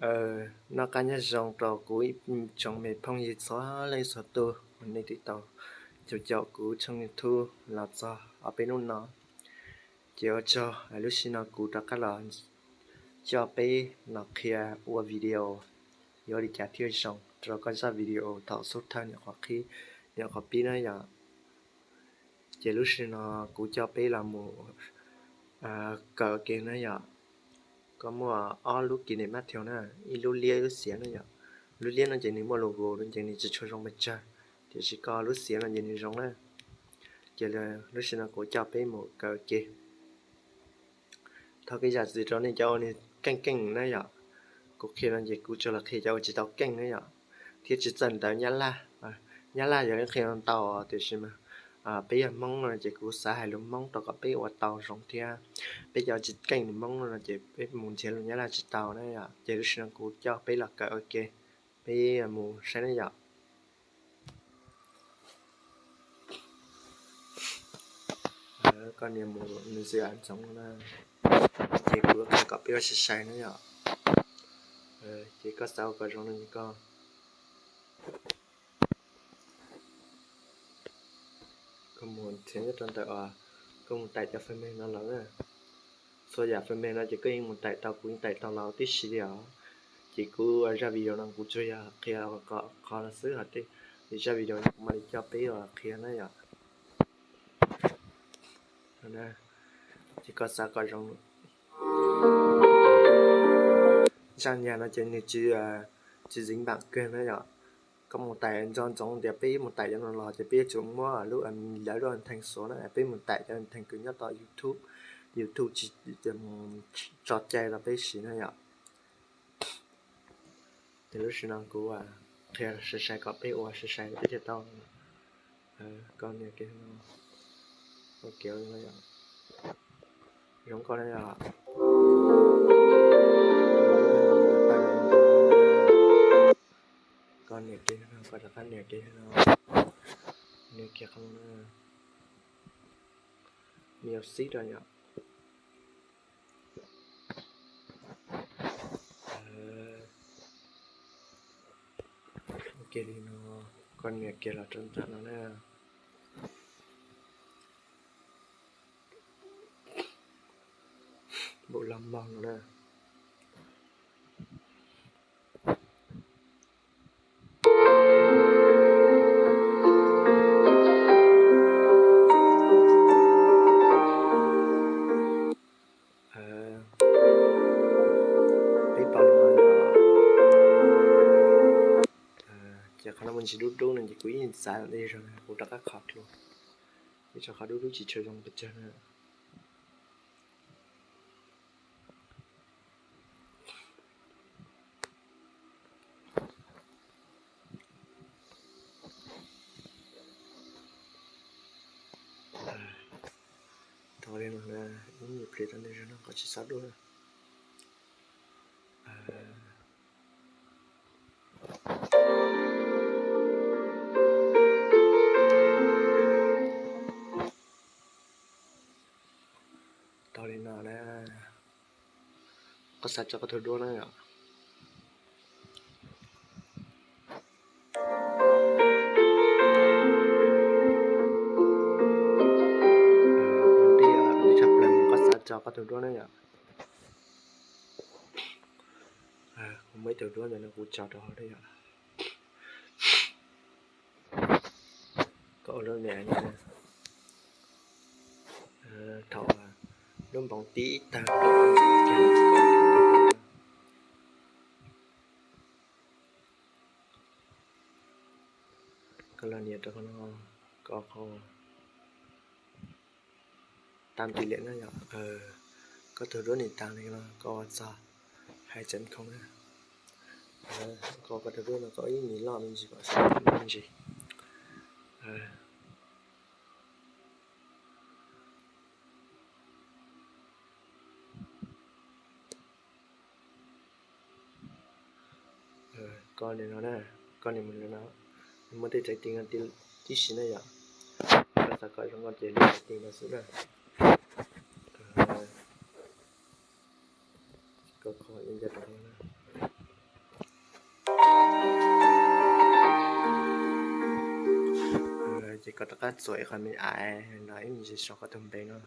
Noj qab nyob zoo rau kuv ib tsoom me phooj ywg txhua leej txhua tus uas nej twb tau caum caum kuv tshooj YouTube los txog ob peb hnub no. Ces ua tsaug, lub sij no kuv rov qab los coj peb los qhia ua video yuav li cas thiaj zoo rau koj zaj video thaum xub thawj nyuam qhuav qhib, nyuam qhuav pib na yom. Ces lub sij no kuv coj peb los mus kawm ke na yom. Koj muaj ob lub KineMaster na, ib lub liab ib lub xiav na yom. Lub liab no ces nws muaj logo no ces nws tsis tshua zoo pes tsawg, tiam sis koj lub xiav no ces nws zoo na. Ces lub sij no kuv coj peb mus kawm ke. Thov kev zam txim rau nej cov uas nws keej keej na yom. Kuv qhia no ces kuv tsuas los qhia cov uas tsis tau keej na yom, thiab tsis txawj ntawv Nyab Laj. Nyab Laj yog lawv qhia ntau tiam sis mas peb yog Hmoob no ces kuv xav hais lus Hmoob rau kom peb ua tau zoo thiab. Peb cov tsis keej lus Hmoob no ces peb mus nrhiav lus Nyab Laj tsis tau na yom. Ces lub sij no kuv coj peb los kawm ua ke, peb mus saib na yom. Koj nias mus nws xwm am ntxoov no na, ces kuv qhia kom peb ua sai sai na yom. Ces koj xav ua kom zoo no ces koj koj mus nrhiav nyob rau ntawm, koj mus taim cov fwj mem no los na. Txhua yam fwj mem no ces koj yeej mus taim tau, kuv yeej taim tau los tib si li os. Ces kuv zaj video no kuv tsuas yog qhia kom qhov no xwb hos tej zaj video no kuv mam li coj peb los qhia na yom. Ces koj xav kom zoo, zaj nyag no ces nws tsis, tsis dính bản quyền na yom. Koj mus taim nco ntsoov tias peb mus taim cov no los ces peb yuav tsum muab lub, lawv lub thành số na, peb mus taim cov thành quyền nyob tom YouTube, YouTube tsis tso cai rau peb siv na yom. Ces lub sij no kuv qhia sai sai kom peb ua sai sai peb thiaj tau. Koj nias ke no, ua kev no yom, zoo nkauj na yom. Koj nias ke no, koj rov qab nias ke no, nias kiag qhov no na, nws yuav xib rau yom. Ua ke li no, koj nias kiag los rau nram no na. Npaum los mog no na. Peb pom no, ces qhov no muaj ntsis dub dub no ces kuv ib txav ntej zog kuv rov qab kho dlua, ib tso qhov dub dub tsis tshua zoo pes tsawg na. Tau li no na, ib nyuag pliag rau ntej zog no kom tsis xav dua na. Tau li no na, koj xav tso koj tus duab na yom. Ua ntej, ua ntej tshaj plaws koj xav tso koj tus duab na yom. Kuv muaj ib tug duab ntawm no kuv tso rau hauv da yom. Koj ua lub niam no, thaum lub npoov tib tag, koj los nias rau qhov no, koj qhov tam ti liam na yom. Koj tus duab nws tas li no koj ua txog hais tseem khoom na. Koj, koj tus duab no koj ib nyuag loj me ntsis kom xav me ntsis. Koj nias no na, koj nias mus no, muaj tej txhais tes no tib si na yom. Koj xav kom zoo nkauj ces lub txhais tes no xwb na. Koj kho ib nca rau no na. Koj rov qab txuas ib qho me aiv los ib me ntsis sau koj tus npe no.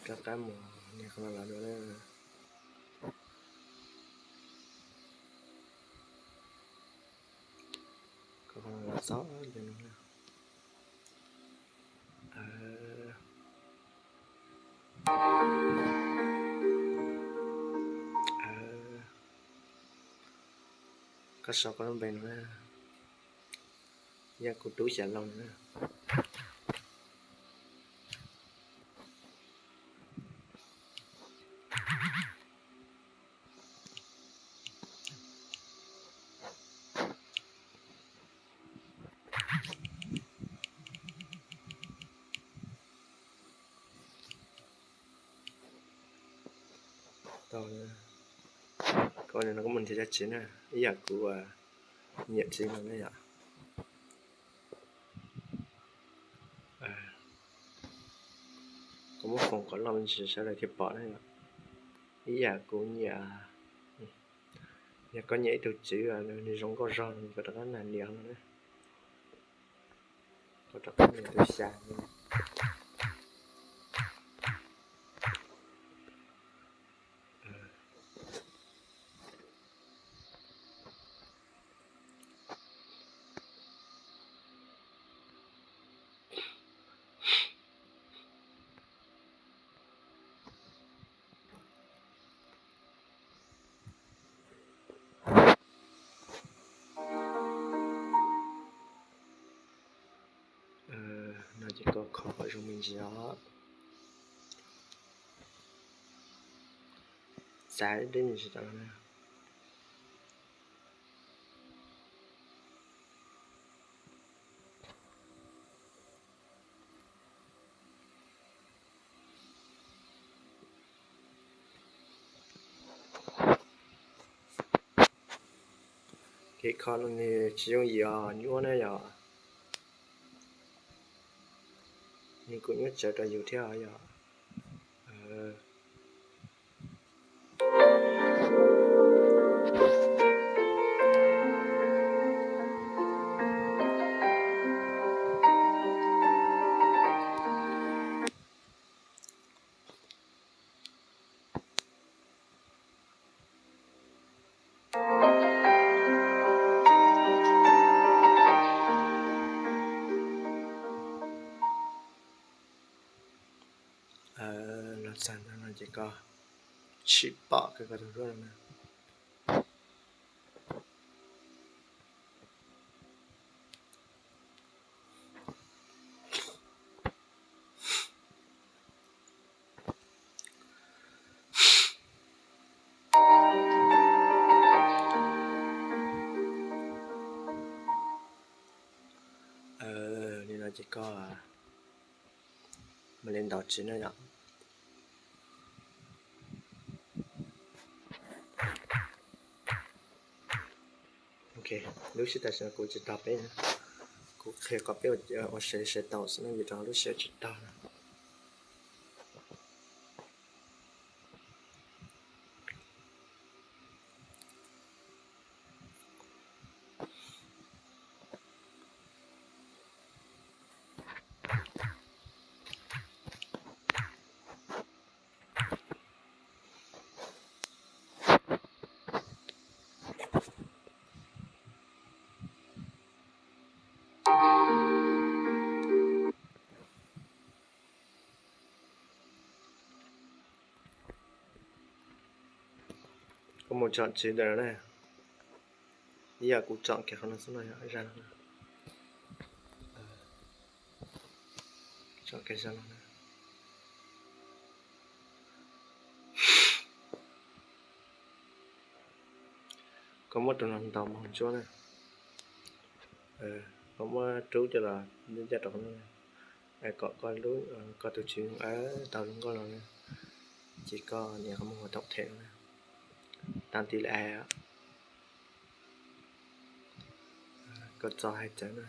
Rov qab mus nias qhov no los dua na. Qhov no los txog li no na. Koj sau koj lub npe no na. Yam kuv tub xyav laus na. Tau, koj ua li no koj mus nrhiav dab tsi na, ib yam kuv nyiam txiv no na yom. Koj muab foom kom loj me ntsis sawv daws thiaj pom na yom. Ib yam kuv nyiam, yog koj nyiam ib tug tswv nws zoo nkauj zog no koj rov qab nias no na. Koj rov qab nias tus xya no. No ces koj kho kom zoo me ntsis os. Xav deb me ntsis rau no na. Kev kho no nws tsis yooj yim os, nyuaj na yom. Nws kuj nyuaj tsawv rau yus thiab os yom. Los txog ntawm no ces koj tsim pom kiag koj tus duab no na. Li no ces koj mam li ntaus tsis na yom. Ok, lub sij tam sim no kuv tsis tau peb, kuv qhia kom peb ua sev sev tau xwb na vim rau lub sij hawm tsis tau na. Koj mus tsom tswv ntawm no na, ib yam kuv tsom kiag qhov no xwb no yom, zaj no na. Tsom kiag zaj no na. Koj muab tus no ntaus npog ntsuab na. Koj muab rub coj los ncaj rau qhov no, kom koj lub, koj tus tswv tau zoo nkauj los na. Ces koj nias qhov mus ua tổng thể no na, tăng tỷ lệ, koj txo hais txawv na.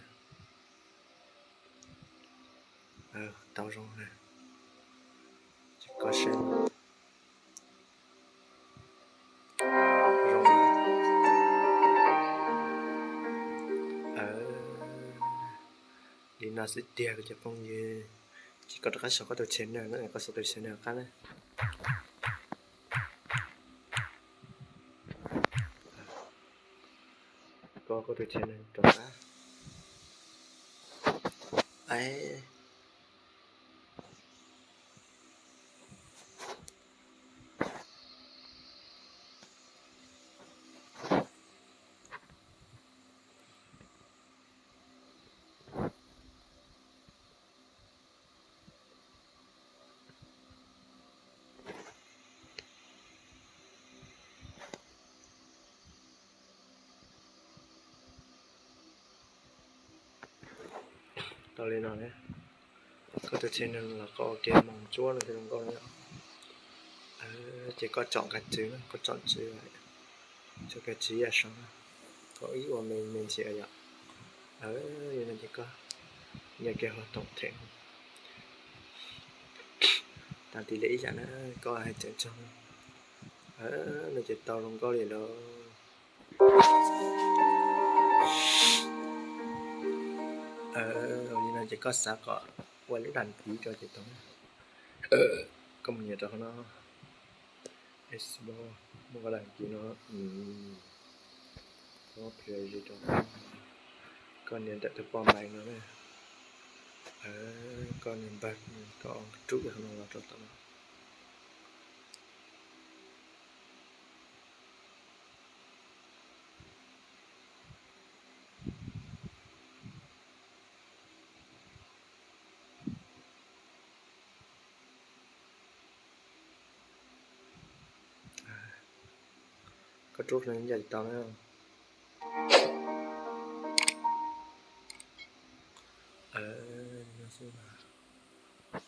Tau zoo na. Saib zoo. Li no xwb tiag kuv cov phooj ywg, ces koj rov qab sau koj tus channel no, koj sau tus channel qab na. Koj, koj tus channel rov qab. Tau li no ne, koj tus channel los koj ua ke moos tsuab no thiaj zoo nkauj na. Ces koj tsom kab tswv, koj tsom tswv, tsom kab tswv yam saud na, koj ib ua me me ntsis yom. Li no ces koj nyob ke hauv toom them, tag tis li ib yam na, koj hais tseem tsaug no ces tau zoo nkauj li lawm. Li no ces koj xav kom ua lub dam tiv rau ces tau. Koj mus nias rau qhov no, muaj qhov dam tiv no, koj nias ntawm tus poj npees no na, koj nias npawg, koj rub qhov no los rau tom no. Koj rub qhov no tau na.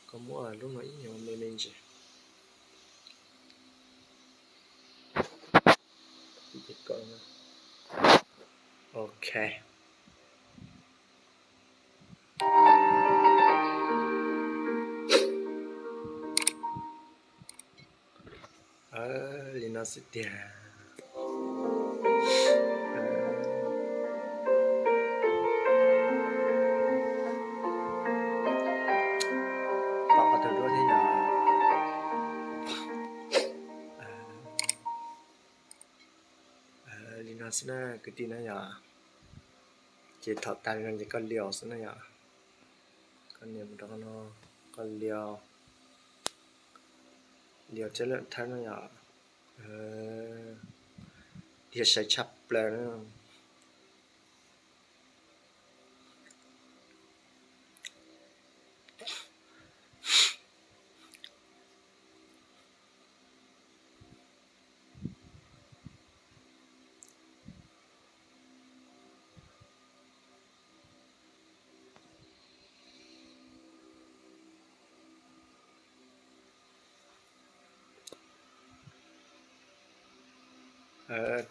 Koj muab lub no ib nyuag me me ntsis. Ok. Li no xwb tiag. Pom qhov twg dua thiab yom? Li no xwb na kwv tij na yom. Ces thaum tas li no ces koj lios xwb na yom. Koj nias mus rau qhov no, koj lios, lios tsev lawm thawb no yom. Tias sai tshaj plaws na.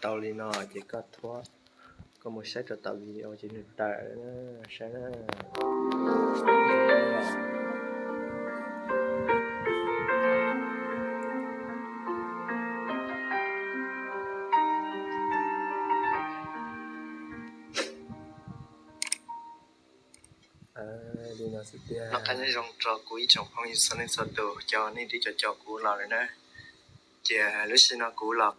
Tau li no ces koj thuab, koj mus saib rau tom video ces nws tawm saib na. Li no xwb tiag. Noj qab nyob zoo rau kuv ib tsoom phooj ywg txhua leej txhua tus, cov nej twb cov cov kuv los lawm na. Ces lub sij no kuv los